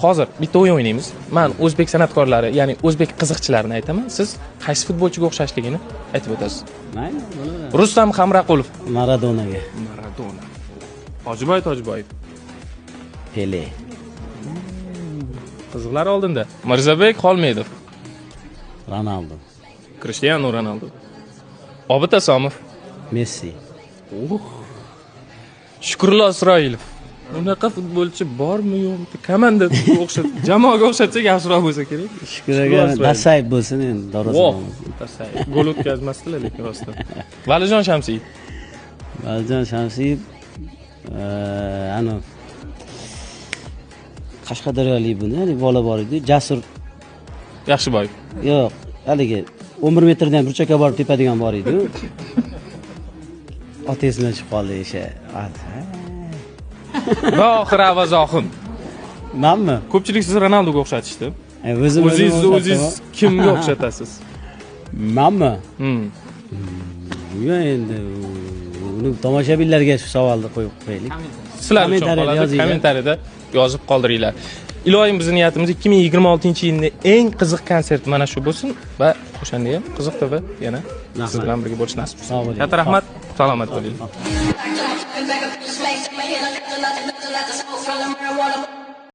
Hozir bitta o'yin o'ynaymiz. Man o'zbek san'atkorlari, ya'ni o'zbek qiziqchilarini aytaman. Siz qaysi futbolchiga o'xshashligini aytib o'tasiz. Mayli, bo'laveradi. Rustam Hamraqulov. Maradonaga. Maradona. Hojiboy Tojiboyev. Pele. Qiziqlar oldinda. Mirzabek Xolmedov. Ronaldo. Cristiano Ronaldo. Obid Asomov. Messi. Shukrullo Isroilov. Unaqa futbolchi bormi, yo'qmi? Komanda o'xshat, jamoaga o'xshatsak yaxshiroq bo'lsa kerak. Shukur aka, Dasayev bo'lsin endi, Voh, Dasayev. Gol o'tkazmasdilar lekin rostdan. Valijon Shamsiyev. Valijon Shamsiyev, ana Qashqadaryolik buni, haligi bola bor edi, Jasur Yaxshiboyev. Yo'q, haligi 11 metrdan ham burchakka borib tepadigan bor edi. Ot esimdan chiqib qoldi o'sha. Va oxiri Avaz Oxun. Manmi? Ko'pchilik sizni Ronaldoga o'xshatishdi. O'zim O'zingiz kimga o'xshatasiz? Manmi? Yo'q, endi uni tomoshabinlarga shu savolni qo'yib qo'yaylik. Sizlar uchun qoladi, kommentariyada yozib qoldiringlar. Iloyim, bizni niyatimiz 2026-yilning eng qiziq konserti mana shu bo'lsin va o'shanda ham Qiziq TV yana siz bilan birga bo'lish nasib etsin. Katta rahmat, salomat bo'ling.